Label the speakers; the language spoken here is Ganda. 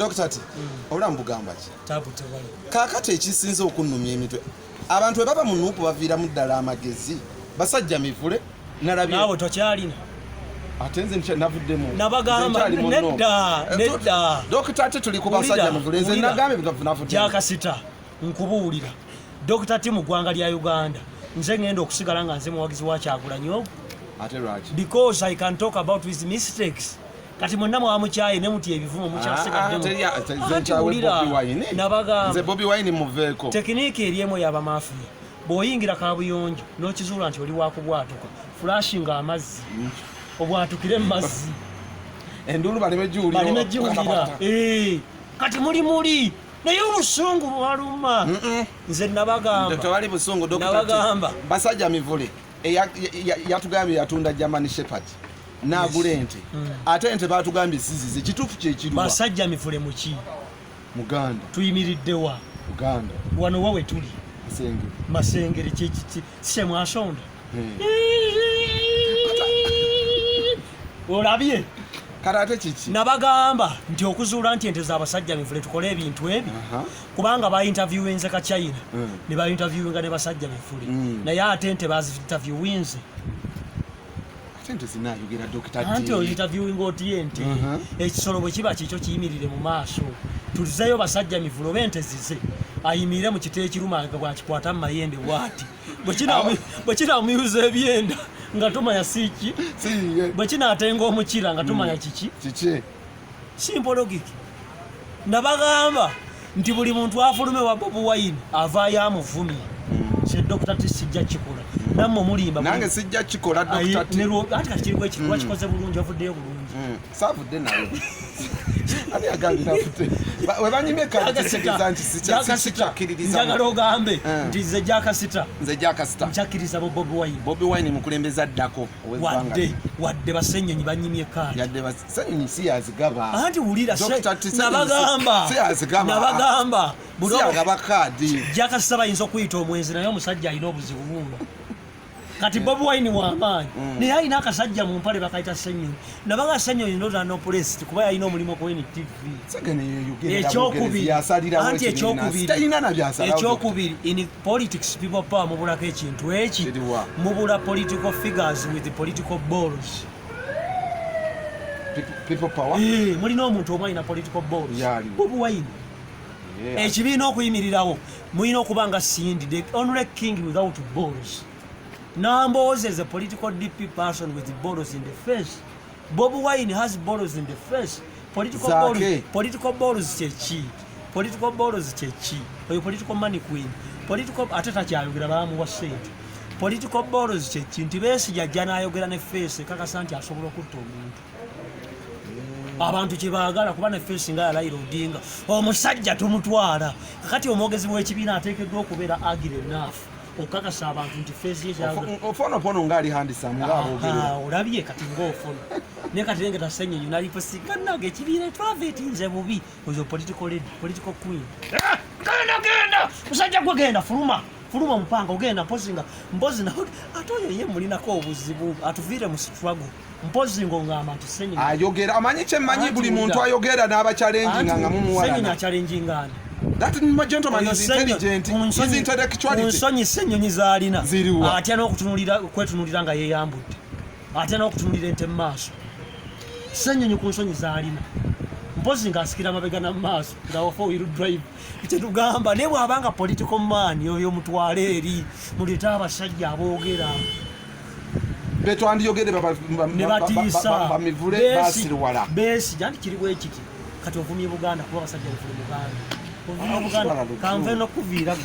Speaker 1: Dr. T, obulamu bugamba ki?
Speaker 2: Tabu tewali.
Speaker 1: Kaakati ekisinze okunnumya emitwe, abantu bwe baba mu NUP baviiramu ddala amagezi. Basajja mivule nalabye.
Speaker 2: Naawe tokyalina.
Speaker 1: Ate nze navuddemu.
Speaker 2: Nabagamba nedda nedda.
Speaker 1: Dr. T, tuli ku basajja mivule, nze nagambye navuddemu.
Speaker 2: Jakasita nkubuulira. Dr. T, mu ggwanga lya Uganda nze ngenda okusigala nga nze muwagizi wa Kyagulanyi ogwo.
Speaker 1: Ate lwaki?
Speaker 2: Because I can talk about his mistakes. Kati mwenna mwamukyaye ne muti ebivumo mukyasigaddemu.
Speaker 1: Nabagamba nze Bobi Wine muveeko.
Speaker 2: Tekiniki eri emu y'abamafiya. Bw'oyingira kabuyonjo n'okizuula nti oli wakubwatuka, flushinga amazzi obwatukire mu mazzi,
Speaker 1: enduulu baleme giwulira,
Speaker 2: baleme giwulira. Kati muli muli naye obusungu bwaluma. Nze nabagamba
Speaker 1: tewali busungu.
Speaker 2: Nabagamba
Speaker 1: basajja mivule yatugambye yatunda German Shepherd n'agula ente, ate ente batugambye sizize. Kituufu kyekiriwa?
Speaker 2: Basajja mivule muki?
Speaker 1: Muganda.
Speaker 2: Tuyimiriddewa?
Speaker 1: Uganda.
Speaker 2: Wano wa we tuli?
Speaker 1: Masengere.
Speaker 2: Masengere kyekiki semwasonda olabye.
Speaker 1: Kati ate kiki?
Speaker 2: Nabagamba nti okuzuula nti ente z'abasajja mivule tukole ebintu ebi, kubanga bainterviewinze ka China ne bainterviewinga ne basajja mivule, naye ate ente bazinterviewinze.
Speaker 1: Ate ente zinayogera, Dr.
Speaker 2: Anti ointerviewinga otya ente? Ekisolo bwe kiba kikyo kiyimirire mu maaso. Tulizeyo basajja mivule oba ente zize ayimirire mu kiti ekiruma nga bwakikwata mu mayembe bwati, bwe kinamuyuza ebyenda nga tumanya siki, bwe kinaatenga omukira nga tumanya kiki.
Speaker 1: Kiki?
Speaker 2: Simple logic. Nabagamba nti buli muntu afulume wa Bobi Wine avaayo amuvumye. Se Dr. T sijja kikola, nammwe mulimba.
Speaker 1: Nange sijja kikola, Dr. T.
Speaker 2: Ati kati kiriku ekiri wakikoze bulungi, ovuddeyo bulungi.
Speaker 1: Saavudde nayo. Ani agambye navudde? We banyimye kati kitegeeza nti sikyakkiririza.
Speaker 2: Njagala ogambe nti nze Jakasita.
Speaker 1: Nze Jakasita.
Speaker 2: Nkyakkiriza bo Bobi Wine.
Speaker 1: Bobi Wine mukulembeze addako ow'eggwanga.
Speaker 2: Wadde basenyonyi banyimye kaadi.
Speaker 1: Yadde Ssenyonyi si yazigaba.
Speaker 2: Anti wulira.
Speaker 1: Dr. T,
Speaker 2: nabagamba.
Speaker 1: Si yazigaba.
Speaker 2: Nabagamba.
Speaker 1: Si yagaba kaadi.
Speaker 2: Jakasita bayinza okuyita omwenzi, naye omusajja alina obuzibu bumba. Kati Bobi Wine w'amaanyi, naye alina akasajja mu mpale bakayita Ssenyonyi. Nabaga Ssenyonyi ndowooza no place, kuba yalina omulimu ku NTV.
Speaker 1: Segene yeyogerera.
Speaker 2: Ekyokubiri,
Speaker 1: yasalirawo
Speaker 2: anti
Speaker 1: ekibiina.
Speaker 2: ekyokubiri
Speaker 1: Talina na byasalawo.
Speaker 2: Ekyokubiri, in politics, people power mubulako ekintu eki.
Speaker 1: Kiriwa?
Speaker 2: Mubula political figures with political balls.
Speaker 1: People power.
Speaker 2: Mulina omuntu omu alina political balls.
Speaker 1: Yaliwo.
Speaker 2: Bobi Wine. Ekibiina okuyimirirawo mulina okuba nga Cindy, the only king without balls. Nambooze is a political DP person with balls in the face. Bobi Wine has balls in the face, political
Speaker 1: Zaake.
Speaker 2: balls. Political balls kyeki? Political balls kyeki? Oyo political money queen, political, ate takyayogera, bamuwa sente. Political balls kyeki? Nti Besigye ajja n'ayogera ne face ekakasa nti asobola okutta omuntu. Abantu kyebaagala kuba ne face nga ya Raila Odinga, omusajja tumutwala. Kakati omwogezi w'ekibiina ateekeddwa okubeera agile enough okukakasa abantu nti face ye kyayogera.
Speaker 1: Ofonopono ngaali handsome ngaabogerera.
Speaker 2: Aha, olabye kati ngaofono naye kati lengeta Ssenyonyi naliposiga nange ekibiina twaveetinze bubi. Oyo political lady, political queen. Eh, genda genda, musajja gwe, genda, fuluma fuluma omupanga ogenda. Mpozi nga mpozi nawe ate oyo ye mulinako obuzibu, atuviire mu struggle. Mpozi ng'ongamba nti Ssenyonyi
Speaker 1: ayogera amanyi kyemmanyi.
Speaker 2: Anti
Speaker 1: Buli muntu
Speaker 2: wulira.
Speaker 1: ayogera n'abachallenginga nga
Speaker 2: Ssenyonyi
Speaker 1: mumuwalana.
Speaker 2: achallengingaani?
Speaker 1: That gentleman is intelligent. His intellectuality.
Speaker 2: Nsonyi Ssenyonyi zaalina.
Speaker 1: Ziriwa?
Speaker 2: Atya n'okutunulira, kwetunulira nga yeeyambudde, atya n'okutunulira ente mu maaso. Ssenyonyi ku nsonyi zaalina, mpozi ng'asikira amabega na maaso nga wa four wheel drive. Kyetugamba, naye bw'abanga political man oyo mutwale eri, muleete abasajja aboogera.
Speaker 1: Betwandiyogedde
Speaker 2: Ne batiisa.
Speaker 1: bamivule basiriwala.
Speaker 2: Besigye anti kiri bwe kiti. Kati ovumye Buganda kuba abasajja bifule Buganda, ovumye
Speaker 1: Ah,
Speaker 2: Buganda.
Speaker 1: Kiswala lufu.
Speaker 2: Kanve nokuviira.